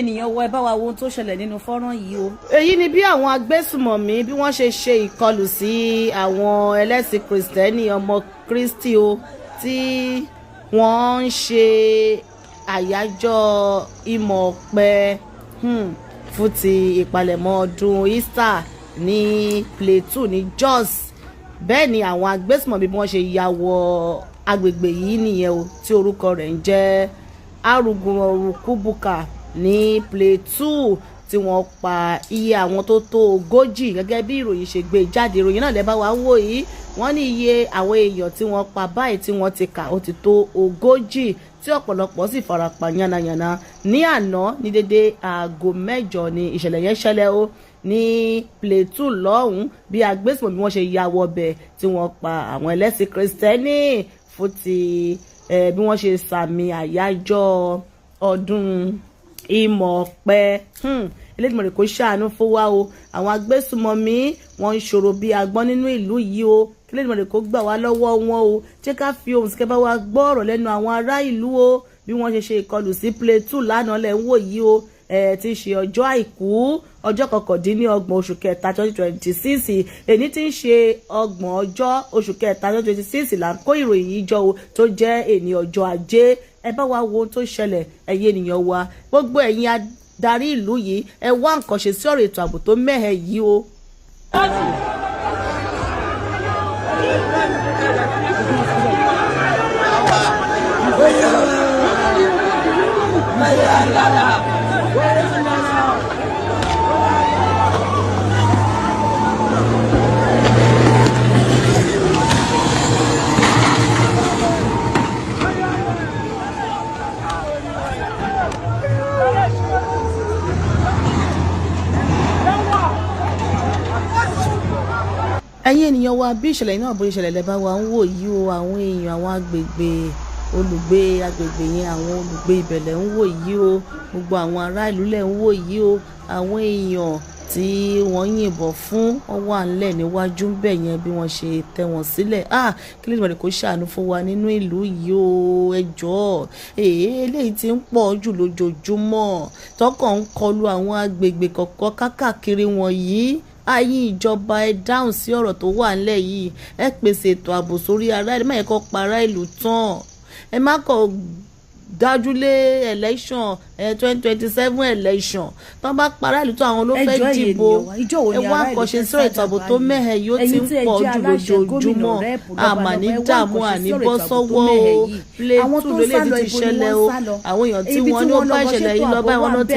Ènìyàn wọ, ẹ bá wa wo ohun tó ṣẹlẹ̀ nínú fọ́nrán yìí o. Èyí ni bí àwọn agbésùmọ̀mí bí wọ́n ṣe ṣe ìkọlù sí àwọn ẹlẹ́sìn Kristẹni, ọmọ Kristi o, tí wọ́n ń ṣe àyájọ́ ìmọ̀ ọ̀pẹ fún ti ìpalẹ̀mọ́ ọdún Easter ní Plateau, ní Jos. Bẹ́ẹ̀ ni àwọn agbésùmọ̀mí bí wọ́n ṣe ya wọ agbègbè yìí nìyẹn o, tí orúkọ rẹ̀ ń jẹ́ Arugurukubuka ní Plateau, tí wọ́n pa iye àwọn tó tó 40, gẹ́gẹ́ bí ìròyìn ṣe gbé jáde. Ìròyìn náà lẹ́ bá wa wò yìí. Wọ́n ní iye àwọn èèyàn tí wọ́n pa báyìí, tí wọ́n ti kà, ó ti tó 40, tí ọ̀pọ̀lọpọ̀ sì farapa yánnayànna. Ní àná ní dédé aago 8 ni ìṣẹ̀lẹ̀ yẹn ṣẹlẹ̀ o ní Plateau lọ́hùn-ún, bí agbésùnmọ̀ bí wọ́n ṣe ya wọbẹ̀ tí wọ́n pa àwọn ẹlẹ́sìn Kristẹni fún ti bí wọ́n ṣe sàmì àyájọ́ ọdún ìmọ̀ ọ̀pẹ. Elédùmarè kó ṣàánú fún wa o. Àwọn agbésùmọ̀mí, wọ́n ń ṣòro bí agbọ́n nínú ìlú yìí o. Kí Elédùmarè kó gbà wá lọ́wọ́ wọn o. Jẹ́ ká fi ohùn sí kẹ́ bá wa gbọ́ ọ̀rọ̀ lẹ́nu àwọn ará ìlú o. Bí wọ́n ṣe ṣe ìkọlù sí Plateau lánàá lẹ́ ń wò yìí o, ẹ ti ṣe ọjọ́ Àìkú, ọjọ́ 29 oṣù kẹta 2026. Èní tí ń ṣe 30 ọjọ́ oṣù kẹta 2026 là ń kó ìròyìn yìí jọ o, tó jẹ́ èní ọjọ́ Ajé. Ẹ bá wa wo ohun tó ṣẹlẹ̀. Ẹ̀yin ènìyàn wa, gbogbo ẹ̀yin adarí ìlú yìí, ẹ wá nǹkan ṣe sí ọ̀rọ̀ ètò ààbò tó mẹ́hẹ̀ yìí o. Ẹ̀yin ènìyàn wa, bí ìṣẹ̀lẹ̀ náà bó ìṣẹ̀lẹ̀ lẹ́ bá wa ń wò yìí o. Àwọn èèyàn, àwọn agbègbè, olùgbé agbègbè yẹn, àwọn olùgbé ibẹ̀ lẹ̀ ń wò yìí o. Gbogbo àwọn ará ìlú lẹ̀ ń wò yìí o. Àwọn èèyàn tí wọ́n yìnbọn fún, wọ́n wà ńlẹ̀ níwájú ń bẹ̀ yẹn, bí wọ́n ṣe tẹ́ wọn sílẹ̀. Ah, kí lè mọ̀lẹ́ kó ṣàánú fún wa nínú ìlú yìí o. Ẹ jọ̀ọ́, èyí eléyìí ti ń pọ̀ jù lójoojúmọ́, tọkàn ń kọlu àwọn agbègbè kọ̀ọ̀kan kákàkiri wọ̀nyí. Ayé ìjọba, ẹ dáhùn sí ọ̀rọ̀ tó wà ńlẹ̀ yìí. Ẹ pèsè ètò ààbò sórí ará ìlú, má yẹ kó pa ará ìlú tán. Ẹ má kọ̀ dájúlé election 2027 election. Tán bá para ìlú tó, àwọn ló fẹ́ dìbò. Ẹ wá àkànṣe sọ̀rọ̀ ètò ààbò tó mẹ́hẹ̀ yóò ti ń pọ̀ jù lójoojúmọ́. Àmà ní dààmú, àní bọ́ sọ́wọ́ o. Plateau lólè ti ṣẹlẹ̀ o. Àwọn èèyàn tí wọ́n ní ó bá ìṣẹ̀lẹ̀ yìí lọ báyìí, wọ́n náà ti